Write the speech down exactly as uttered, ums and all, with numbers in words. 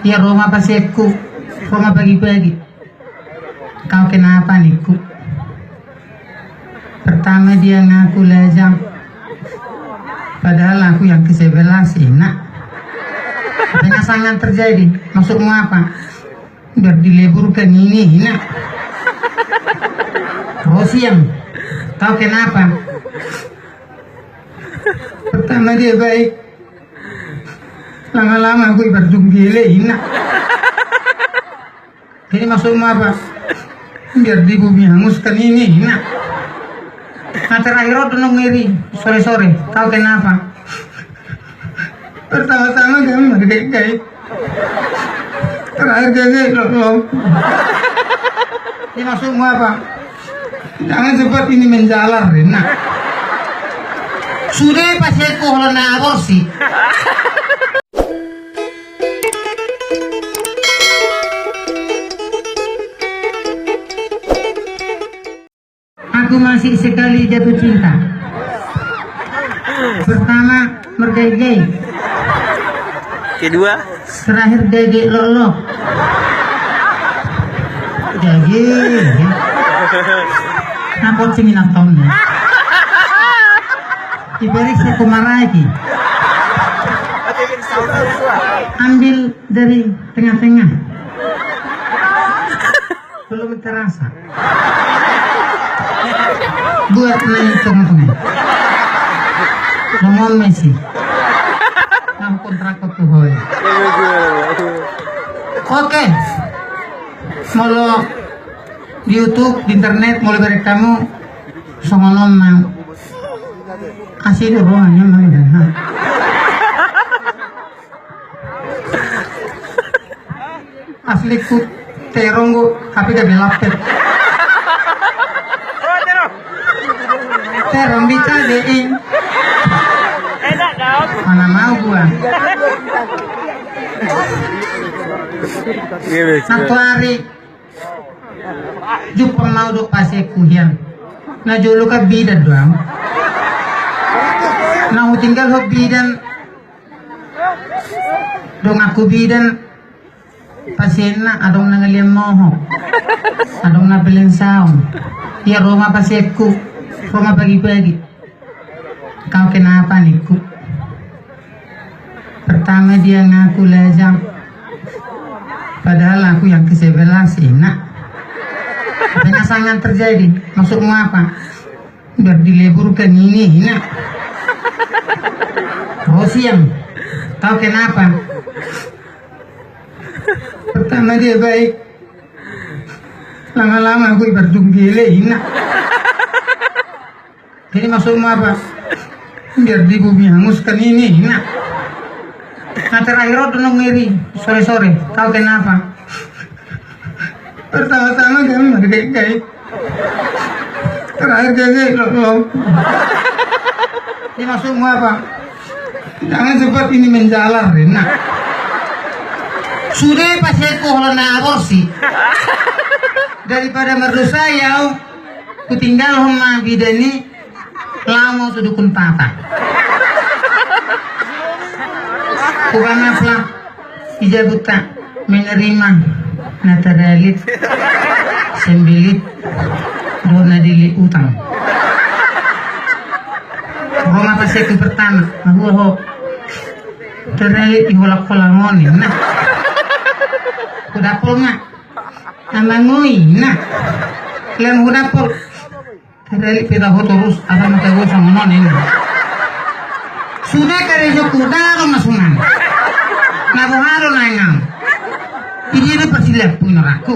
Ia ro ma pasianku, ro ma pagi-pagi. Kau kenapa, ningku. Pertama dia ngaku lajang. Padahal aku yang ke sebelas, inna. Apa yang sangat terjadi? Maksudmu apa? Biar dileburkan ini, inna. Ro sian. Kau kenapa? Pertama dia baik. Lama-lama aku ibar junggele, inna. Jadi maksudmu apa? Biar di bumi hanguskan ini, inna. Nah, terakhir on do nang ngeri, sore-sore. Kau kenapa? Pertama-tama kami margait-gait. Terakhir gait-gait, lo, lo. Ini maksudmu apa? Jangan cepat ini menjalar, inna. Sude pasianku holan na aborsi. Aku masih sekali jatuh cinta. Pertama, mergait-gait. Kedua? Terakhir, gait-gait lok-lok. Jadi, ya. Nah, pocing inna tong, ya. Iperiksa kumaraki. Ambil dari tengah-tengah. Belum terasa. Buat na i tengah-tengah. Songon ma i si. Nang kontrak ko tu hoi. Oke. Molo di YouTube, di internet, molo berek kamu songon on nang. Asli do rohanya mana. Asli ku terong go, tapi gabe lapet. Terong di cabe i. Mana mau gua. Satu hari jumpang mau do pasianku hian. Na jolo kan bidan do au. Na hutinggalhon bidan. Donganku bidan, pasianna adong na ngalian mohop, adong na belensaon. Ia ro ma pasianku, ro ma pagi-pagi. Kau kenapa, ningku. Pertama dia ngaku lajang. Padahal aku yang ke sebelas, inna. Apa yang sangat terjadi? Maksudmu apa? Biar dileburkan ini, inna. Ro sian. Kau kenapa? Pertama dia baik. Lama-lama aku ibar junggele, inna. Jadi maksudmu apa? Biar di bumi hanguskan ini, inna. Nah, terakhir on do nang ngeri, sore-sore. Kau kenapa? Pertama-tama kami margait-gait. Terakhir gait-gait, lo, lo. Ini maksudmu apa? Jangan cepat ini menjalar, inna. Sude pasianku holan na aborsi. Daripada mardosa i au, hutinggalhon ma bidan i. Laho ma au tu dukun pata. Huganaplah i jabunta menerima na taralit, sembilit, dohot na dilili utang. Ro ma pasianku pertama, mahua ho. Taralit i holang-holang on, inna. Hudapol ma. Amang oi, inna. Lem hudapol. Taralit pe taho torus, asa ma taho songon on, inna. Sude karejo kuda ro ma sunan. Na boha do na inna. Ijia do parsilapu, inna, raku.